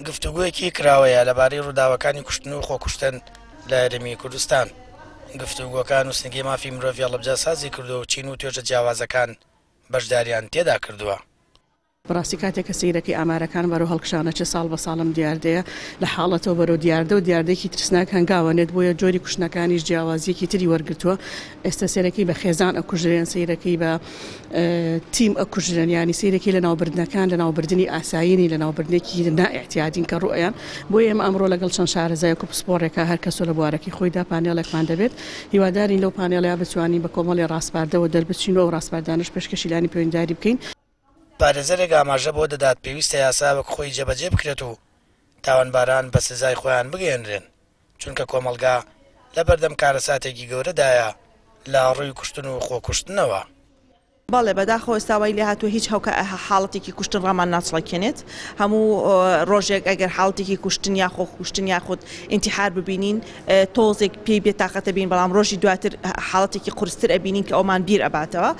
گفتوگۆیەکی کراوەیە لەبارەی ڕووداوەکانی کوشتن و خۆکوشتن لە هەرێمی کوردستان. گفتوگۆکە نووسینگەی مافی مرۆڤی هەڵەبجە سازی کردووە و چین و توێژە جیاوازەکان بەشداریان تێدا کردووە. بەڕاستی کاتێک کە سەیرەکەی ئامارەکان بەرەو هەڵکشان ئەچێت ساڵ بە ساڵ ئەم دیاردەیە لە حاڵەتەوە بەرەو دیاردە و دیاردەیەکی ترسناک هەنگاو ئەنێت بۆیە جۆری کوشتنەکانیش جیاوازیەکی تری وەرگرتووە ئێستا سەیرەکەی بە خێزان ئەکوژرێن سەیرەکەی بە تیم ئەکوژرێن یانی سەیرەکەی لەناوبردنەکان لەناوبردنی ئاسایی نین لەناوبردنێکی نائیعتیادین کە ڕوئەیان بۆیە ئێمە ئەمڕۆ لەگەڵ چەند شارەزایەک و پسپۆڕێکا هەر کەسۆ لە بوارەکەی خۆیدا پانێڵێکمان دەبێت هیوادارین لەو پانێڵەیا بتوانین بە کۆمەڵێ ڕاسپاردەوە دەربچین و ئەو ڕاسپاردانەش پێشکەشی لایەنی پەیوەندیداری بکەین. پارێزەرێک ئاماژە بەوە دەدات پێویستە یاسا وەک خۆی جێبەجێ بکرێت و تاوانباران بە سزای خۆیان بگەیەنرێن، چونکە کۆمەڵگا لەبەردەم کارەساتێکی گەورەدایە لە ڕووی کوشتن و خۆکوشتنەوە. بەڵێ بەداخەوە ئێستا وای لێهاتووە هیچ هەوکە حاڵەتێکی کوشتن ڕامان ناچڵەکێنێت هەموو ڕۆژێک ئەگەر حاڵەتێکی کوشتن یا خۆکوشتن یاخود ئینتیحار ببینین تۆزێک پێی بێتاقەتە بین بەڵام ڕۆژی دواتر حاڵەتێکی قورستر ئەبینین کە ئەومان بیر ئەباتەوە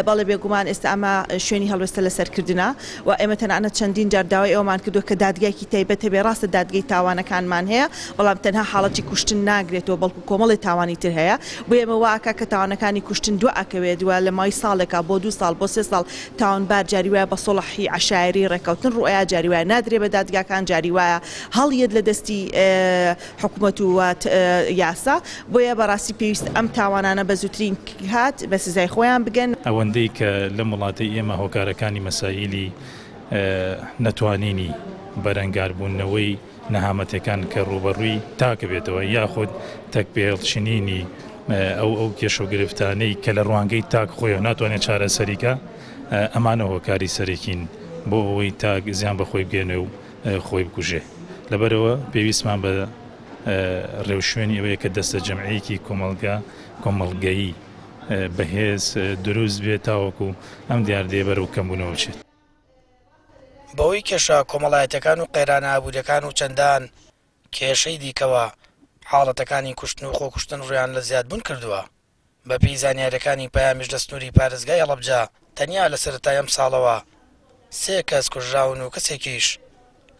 بەڵێ بێگومان ئێستا ئەمە شوێنی هەڵوێستە لەسەر کردنە و ئێمە تەنانەت چەندین جار داوای ئەوەمان کردووە کە دادگایەکی تایبەت هەبێ ڕاستە دادگەی تاوانەکانمان هەیە بەڵام تەنها حاڵەتی کوشتن ناگرێتەوە بەڵکو کۆمەڵێ تاوانی تر هەیە بۆیە ئەمە وا ئەکا کە تاوانەکانی کوشتن دوا ئەکەوێت و لە ماوەی ساڵێکا بۆ دوو ساڵ بۆ سێ ساڵ تاوانبار جاری وایە بە سوڵحی عەشایەری ڕێککەوتن ڕوئەیا جاری وایە نادرێ بە دادگاکان جاری وایە هەڵیەت لە دەستی حکومەت و یاسا بۆیە بەڕاستی پێویستە ئەم تاوانانە بە زووترین کات بە سزای خۆیان بگەن. ئەوەندەی کە لەم وڵاتەی ئێمە هۆکارەکانی مەسائیلی نەتوانینی بەرەنگاربوونەوەی نەهامەتیەکان کە ڕووبەڕووی تاک بێتەوە یاخود تەکپێڵچنینی ئەو ئەو کێشە و گرفتانەی کە لە ڕوانگەی تاک خۆیەوە ناتوانێت چارەسەری کا ئەمانە هۆکاری سەرەکین بۆ ئەوەی تاک زیان بە خۆی بگەێنێ و خۆی بکوژێ لەبەرئەوە پێویستمان بە ڕێوشوێنی ئەوەیە کە دەستەجەمعیەکی کۆمەڵگا کۆمەڵگەیی بەهێز دروست بێت تاوەکو ئەم دیاردەیە بەرەو کەمبوونەوە بچێت. بەهۆی کێشە کۆمەڵایەتیەکان و قەیرانە ئابوریەکان و چەندان کێشەی دیکەوە حاڵەتەکانی کوشتن و خۆکوشتن ڕویان لە زیادبوون کردووە. بەپێی زانیارییەکانی پەیامیش لە سنووری پارێزگای هەڵەبجە تەنیا لە سەرەتای ئەمساڵەوە سێ کەس کوژراون و کەسێکیش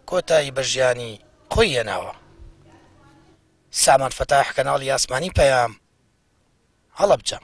کۆتایی بە ژیانی خۆی هێناوە. سامان فەتاح، کەناڵی ئاسمانی پەیام، هەڵەبجە.